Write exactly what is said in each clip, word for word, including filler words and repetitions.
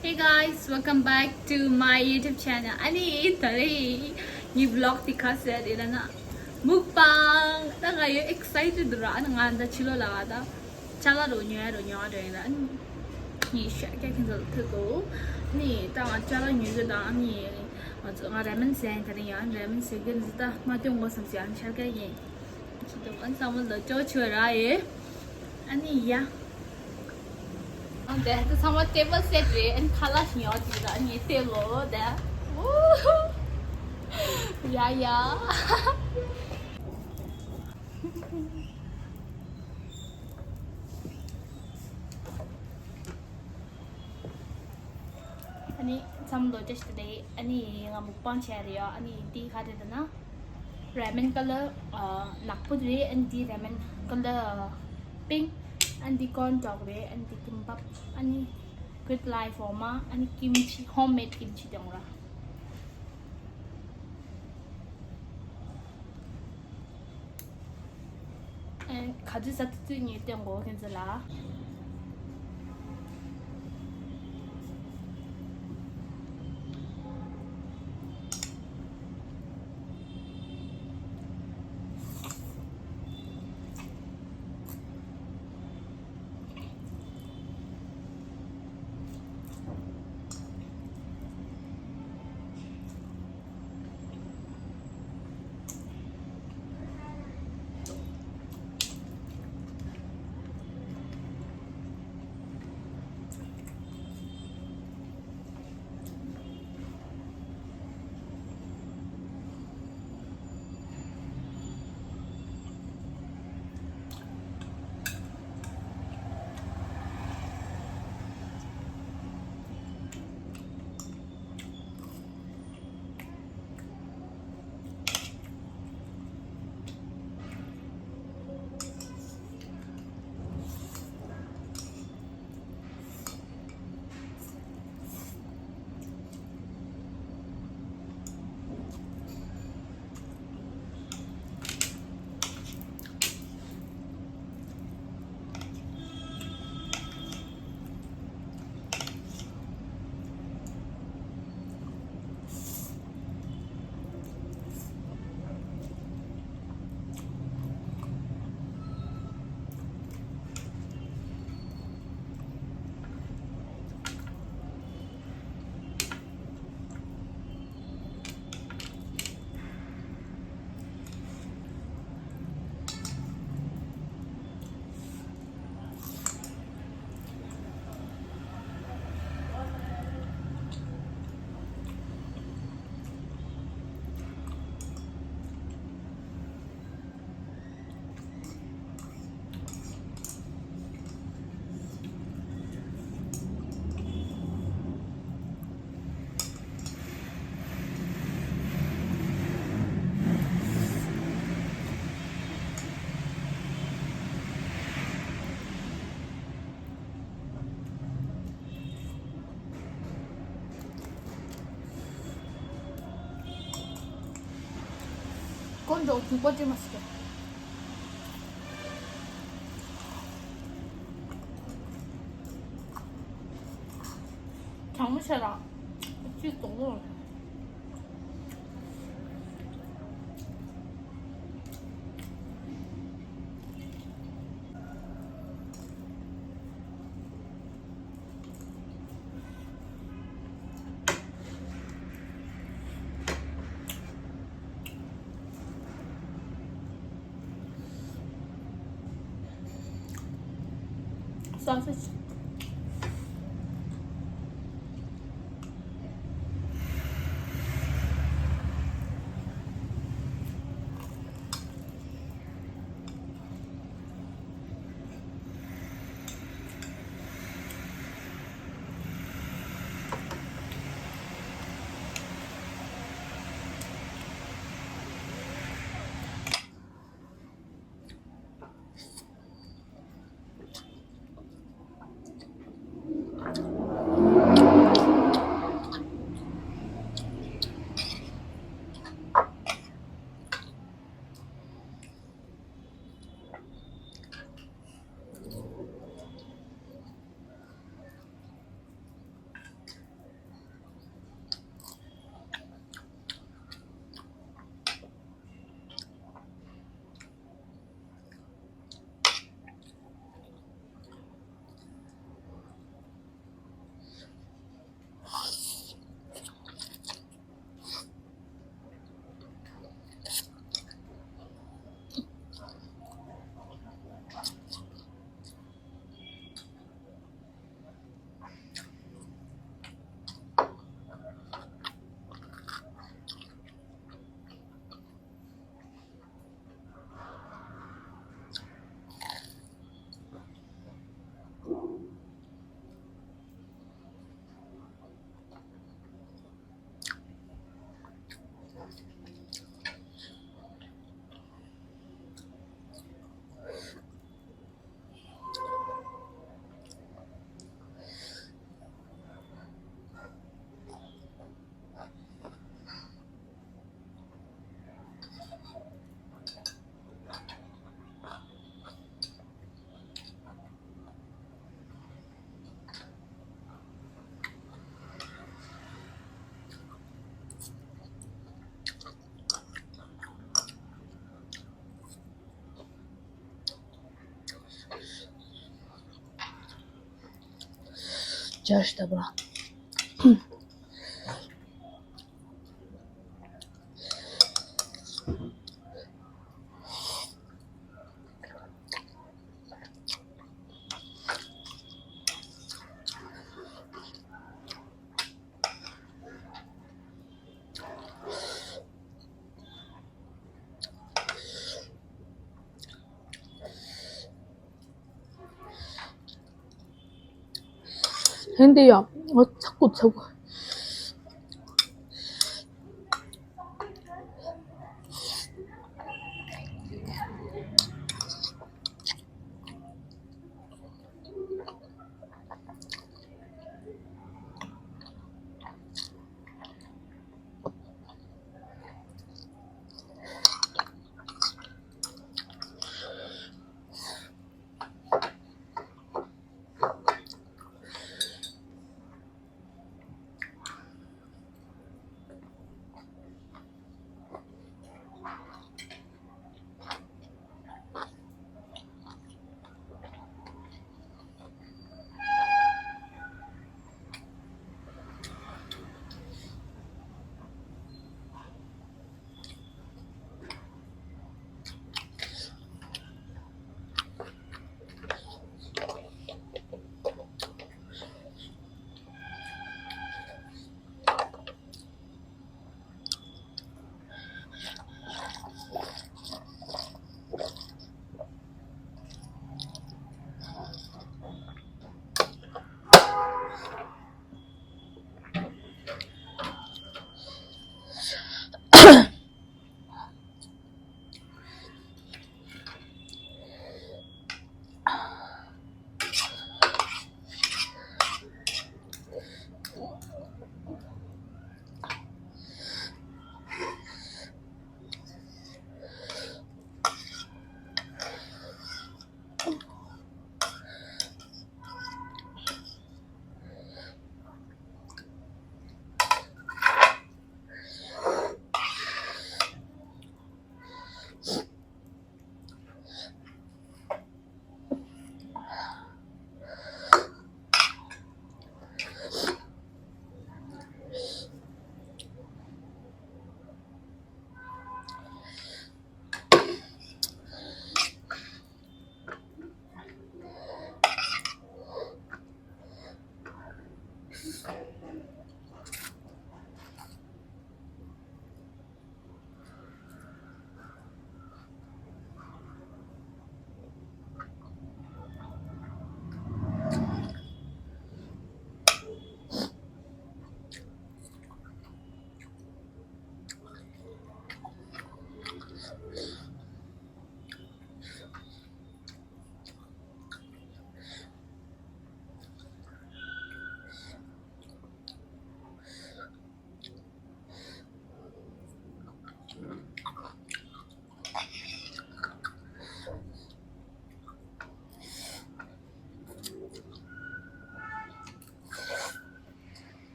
Hey guys, welcome back to my YouTube channel. ཨ་ནི་ད་རེས་ངའི་vlog དེ་ག་ཟེར་རེད་ལབ་ན། mukbang. ད་ང་ཡང་excited འདུག་ར། ཨ་ནི་ང་ད་ཕྱི་ལོགས་ལ་ད་ཅ་ལག་རོ་ཉོ་ཡ་རོ་ཉོ་ཡ་རོ་ཡིན་ར། ཨ་ནི་ངས་ཤ་སྐྱ་ཁྱེད་ཚོ་ལ་ཐུག་གོ། ཨ་ནི་ད་ང་ཅ་ལག་ཉོ་རྒྱུ་དང་། ཨ་ནི་ང་ཚོ་ང་ར་མེན་ཟས་ཡིན། ད་རེས་ཡང་ར་མེན་ཟས་གི་འདི་ད་མ་སྟོན་དགོས་བསམ་སོང་། ཨ་ནི་ཤ་སྐྱ་ཡིན། ཁྱེད་ཚོ་ཨ་ནི་ཚང་མ་ལ་ཅོ་ཆོས་ར་ཡེ། ཨ་ནི་ཡ། ཨང་དེ་ཚང་མ་table set རེད། ཨ་ནི་ཁ་ལག་ཉོ་དེ་ལ་ཨ་ནི་table དེ། ཡ་ཡ། ཨ་ནི་ཚང་མ་ལ་བཀྲ་ཤིས་བདེ་ལེགས། ཨ་ནི་ང་mukbang བྱས་རེད་ཡ། ཨ་ནི་འདི་ག་རེ་རེད་ན། ར་མེན་ཀ་ལར་ནག་པོ་རེད། ཨ་ནི་འདི་ར་མེན་ཀ་ལར་pink། ཨ་ནི་འདི་corn dog རེད། ཨ་ནི་འདི་ཀིམ་པབ། ཨ་ནི་good life འོ་མ། ཨ་ནི་kimchi, homemade kimchi དེ་འོ་ར། ཨ་ནི་ག་ཚོད་ཟ་ཐུབ་ཚོད་ངས་སྟོན་གོ་ཁྱེད་ཚོ་ལ། དཀོན་མཆོག་རྒྱུག་པ་སྤྲད་མ་སྲིད་པས། གྲང་མོ་ཆེ་ར། ཅི་རྫོགས་ལོ། Sausage. ཇར་ཞིག་ལྟ་བུ་ལ། ཧན་དེ་ཡ། ཨོ་ཚ་གུ་ཚ་གུ།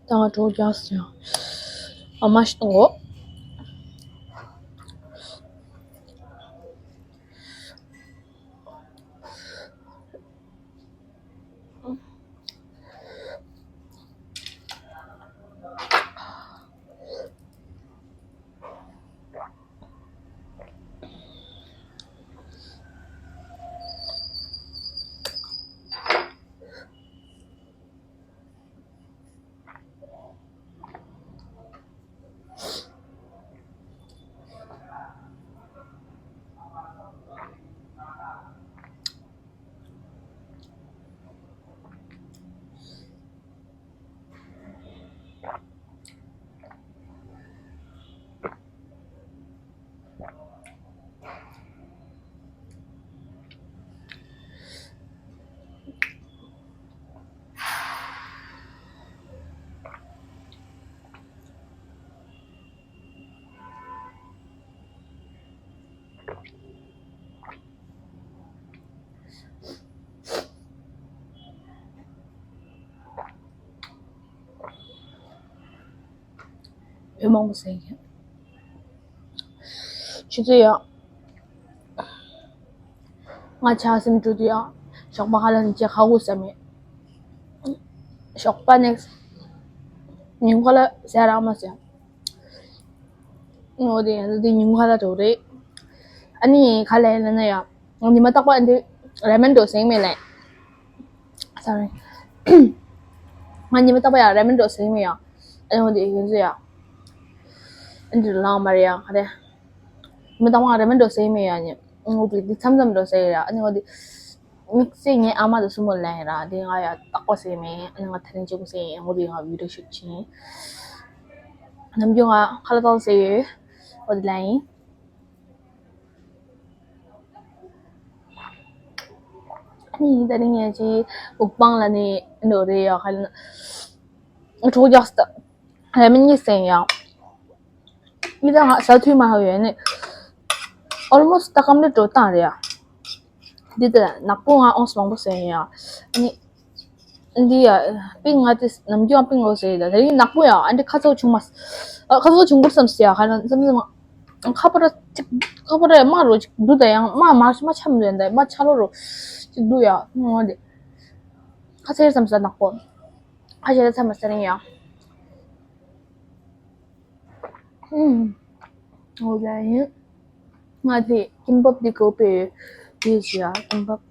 ད་ང་གྲོགས་རྒྱག་སོང་། ཨ་མ་ཞིག་གཏོང་གོ། ཡོད་མང་པོ་ཟེར་གི། ཆུ་ཚོད་ཡང་ང་ཆགས་སེམས་འགྲོ་དུས་ཡང་ཞོགས་པ་ཁ་ལག་ཅིག་ཁ་ཁུ་ཟ་མེད། ཞོགས་པ་ནས་ཉིན་ཁ་ལག་ཟ་རག་མ་ཟ། འོ་དེ་ཡང་དེ་ཉིན་ཁ་ལག་འགྲོ་རེད། ཨ་ནི་ཁ་ལག་ལ་ན་ཡང་ཉི་མ་རྟག་པར་འདི་ར་མེན་འགྲོ་ཟེར་མེད་ལ། སོ་རི། ང་ཉི་མ་རྟག་པར་ཡང་ར་མེན་འགྲོ་ཟེར་མེད་ཡང་། ཨ་ནི་འོ་དེ་ཡིན་ཚོད་ཡང་། ཨ་འདི་ལང་མ་རེད་ཡང་ག་རེ། མི་དང་བ་རེ་མི་འགྲོ་ཟེར་མེད་ཡ་ཉེ། ངུ་དེ་དེ་མཚམས་མཚམས་འགྲོ་ཟེར་ཡ། ཨ་ནི་ངོ་དེ་དམིགས་བསལ་ངའི་ཨ་མ་དང་སྲུ་མོ་ལན་ཡ་ར་དེ་ང་ཡ་རྟག་པ་ཟེར་མེད། ཨ་ནི་ང་ད་རིང་གཅིག་པུ་ཟེར་ཡིན། ངོ་དེ་ང་བི་ཌིའོ་ཤུཊ་བྱེད་ཡིན། ནམ་རྒྱུན་ང་ཁ་ལག་ཏང་ཟེར་ཡོད། འོ་དེ་ལན་ཡིན། ཨ་ནི་ད་རིང་ངས་ཅི་མུག་པང་ལ་ནི་འགྲོ་རེ་ཡ་ཁ་ལ་ན་གྲོགས་རྒྱག་སྟ། རེ་མི་གཉིས་ཟེར་ཡ། མི་ད་ང་ཟ་དུས་མ་ཧ་ཡོད་ནི། ཨོལ་མོ་སི་ད་ཀམ་ལེ་འགྲོ་བཏང་རེད་ཡ། འདི་ད་ནག་པོ་ང་ཨོང་སི་མང་པོ་ཟེར་ཡ། ཨ་ནི། འདི་ཡ། པིང་ང་དེ་ནམ་རྒྱུན་པིང་ལོ་ཟེར་ཡ། ད་རིང་ནག་པོ་ཡ། ཨ་འདི་ཁ་ཚོ་བྱུང་མ། ཨ་ཁ་ཚོ་བྱུང་པོར་བསམ་ཟེར་ཡ། ཁ་ན་བསམ་བསམ། ཁ་པོ་ར་ཅིག་ཁ་པོ་ར་དམར་རོ་ཅིག་འདུག་ད་ཡང་དམར་མ་མ་ཆམ་རེད། ད་དམར་ཆ་ལོ་རོ་ཅིག་འདུག་ཡ། ངོ་དེ་ཁ་ཚེར་བསམ་ཟ་ནག་པོ། ཁ་ཤས་ལ་ཚ་མ་ཟ་རིང་ཡ། ཨུམ། འོ་ཡ་ཡིན། ང་དེ་ཀིམ་པབ་འདི་གོ་པའི་དེ་ཞིག་ཡ། ཀིམ་པབ་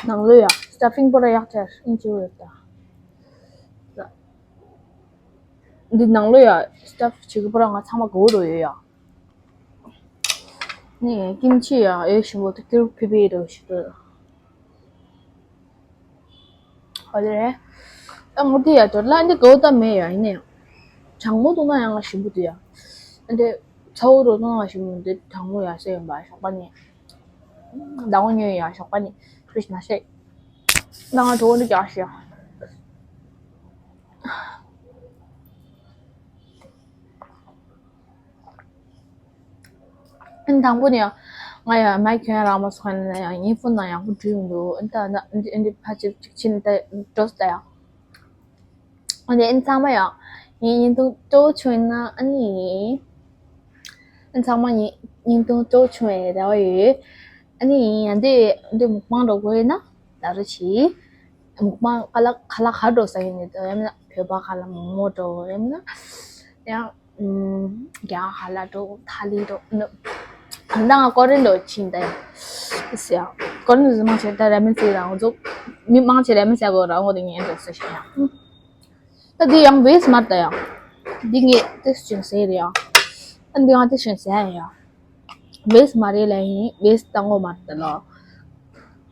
ནང་ལོ་ཡ་སི་ཊ་ཕིང་པོ་ར་ཡག་ཆ་ཨིན་ཅི་ཡོད་ད། འདི་ནང་ལོ་ཡ་སི་ཊ་ཕི་བྱེད་གི་པོ་ར་ང་ཚང་མ་གོ་རོ་ཡོད་ཡ། ནི་ཀིམ་ཆི་ཡ་ཨེ་ཞིམ་པོ་ཏུ་ཀིར་ཕི་པི་རོ་ཞིག་ཏུ། ཨོ་དེ་རེད། ཨ་ངོ་དེ་ཡ་དོ་ལ་འདི་གོ་ད་མེད་ཡ་ཡིན་ནས། གྲང་མོ་འདུག་ན་ཡང་ང་ཞིམ་པོ་འདུག་ཡ། ཨ་འདི་ཚ་བོ་རོ་འདུག་ན་ང་ཞིམ་པོ་འདུག་གྲང་མོ་ཡ་ཟེར་ཡོང་པ་ཞོགས་པ་ནས། ཟླ་བོ་ཉོས་ཡ་ཞོགས་པ་ནས་ཕུ་ཤི་ན་ཤེས། ད་ང་གྲོ་བོ་འདི་རྒྱག་ཤེས། ཨན་དང་པོ་ནས་ང་ཡང་མའི་ཁྱོད་རང་མ་སོང་ན་ཡང་ངའི་ཕོན་ནང་ཡང་པོ་འགྲུལ་ཡོང་འདུག་ཨན་ད་ན་ཨན་ཨན་ཕ་ཅིག་ཅིག་ཕྱིན་ད་འགྲོ་ད་ཡང་། ཨན་ཨན་ཚང་མ་ཡང་ངའི་བརྙན་ཐུང་སྤྲོ་བོ་བྱུང་ཡིན་ན་ཨ་ནི། ཨན་ཚང་མ་ངའི་བརྙན་ཐུང་སྤྲོ་བོ་བྱུང་བའི་རེ་བ་ཡོད། ཨ་ནི་ཡང་འདི་འདི་མུག་པང་འགྲོ་དགོས་ཡིན་ན་ད་རུ་ཆི། མུག་པང་ཁ་ལག་ཁ་ལག་ག་འགྲོ་ས་ཡིན་ནི་ད་ཡང་ན་བོད་པ་ཁ་ལག་མོག་མོག་འགྲོ་ཡང་ན་ཡང་། རྒྱ་གར་ལ་འགྲོ། ཐ་ལི་འགྲོ་ནི། ད་ང་ཀོ་རི་ཡན་འགྲོ་ཕྱིན་ད་ཡང་། ཟེར་ཡང་ཀོ་རི་ཡན་ཟི་མང་ཆེ་ད་ར་མེན་ཟེར་རང་ཚོ། མི་མང་ཆེ་ར་མེན་ཟེར་གོ་རང་ངོ་དེ་ངན་འགྲོ་ཟེར་ཤེས་ཡང་། ད་འདི་ཡང་ཝེ་སི་མར་ད་ཡང་། འདི་ངས་ཏེ་ཤོན་ཟེར་ཡང་། ད་འདི་ང་ཏེ་ཤོན་ཟེར་ཡང་། ཝེ་སི་མར་རེད་ལ་ཡིན། ཝེ་སི་ད་ངོ་མར་ད་ལོ།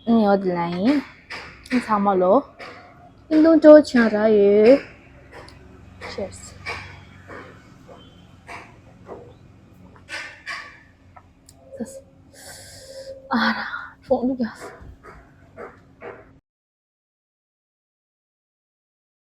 ཨ་ནི་འོ་དེ་ལ་ཡིན། ཚང་མ་ལོ། ཨིན་ཏུང་ཅོ་ཆང་ར་ཡོད། Cheers། ཨ་ར། ཧྥོང་འདུག་ཡ།